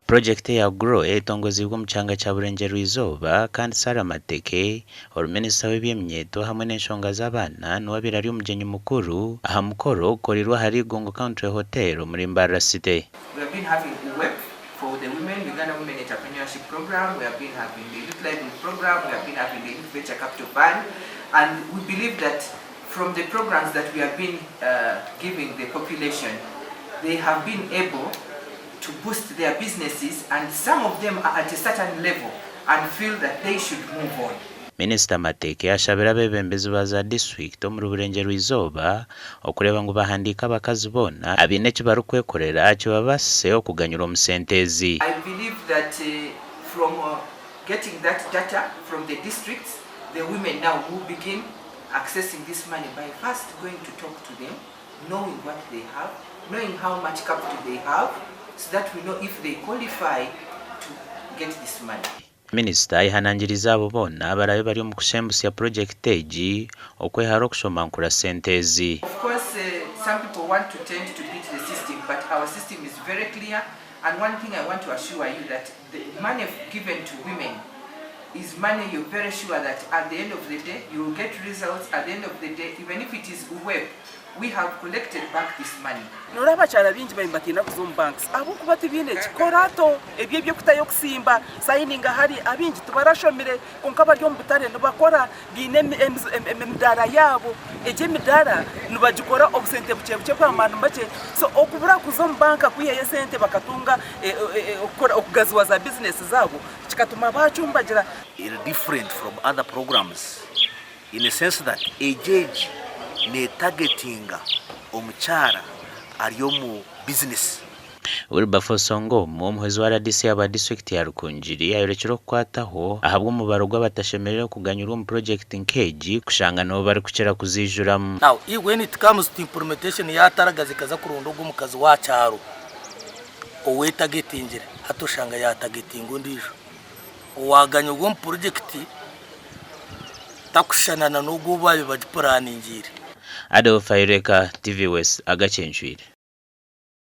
Purojekiti eya GROW etongoziibwe omu kyanga kya Burengyerwa-izooba kandi Sarah Mateke, ori minisita w'eby'eminyeeto hamwe n'enshonga z'abaana niwe abaire ari omugyenyi mukuru aha mukoro ogukoreirwe ahari Igongo Country Hotel omuri Mbarara City. We have been having UWEP for the women, Uganda Women Entrepreneurship Program, we have been having the Youth Livelihood Program, we have been having the Youth Venture Capital Fund, and we believe that from the programs that we have been giving the population, they have been able to boost their businesses and some of them are at a certain level and feel that they should move on. Minisita Mateke ashabire abeebembezi ba za disiturikiti omuri Burengyerwa-izooba okureeba ngu bahandiika abakazi boona abaine eki barikwekorera kibabaasise okuganyurwa omu sente ezi. I believe that from getting that data from the districts, the women now will begin accessing this money by first going to talk to them, knowing what they have, knowing how much capital they have, so that we know if they qualify to get this money. Minisita ayehanangiriize abo boona abaraabe bari omu kushembusya purojekiti egi okwehara okushomankura sente ezi. Of course some people want to tend to beat the system but our system is very clear and one thing I want to assure you that the money given to women is money you're very sure that at the end of the day you will get results at the end of the day even if it is UWEP we have collected back this money. Noreeba abakyara baingi bari nibatiina kuza omu banks ahabw'okuba tibaine kikorato ebyo eby'okutayo okusimba sayininga hari abaingi tibarashomire kwonka bari omu butare nibakora baine emidaara yaabo egyo emidaara nibagikora obusente bukye bukye bw'amaani makye so okubura kuza omu banka kwihayo esente bakatunga okugaziwa za bizinesi zaabo kikatuma baacumbagira. Eri different from other programs in a sense that egyo egi netargetinga omukyara ari omu business. Wilberforce Ongom, omuhwezi wa rdc ahabwa disiturikiti ya Rukungiri ayorekire okukwataho ahabw'omubaro gw'abatashemereire kuganyurwa omu purojekiti nk'egi kushanga nibo barikukira kuziijuramu. Now when it comes to implementation yataragaza ekaza kuronda ogwo omukazi wa kyaro owetagetingire hati oshanga yatagetinga ondiijo owaganyirwa omu purojekiti takushushana na n'ogwo ou baabaire bagipuraningiire. Adolf Aireka, TV West, Agacencwire.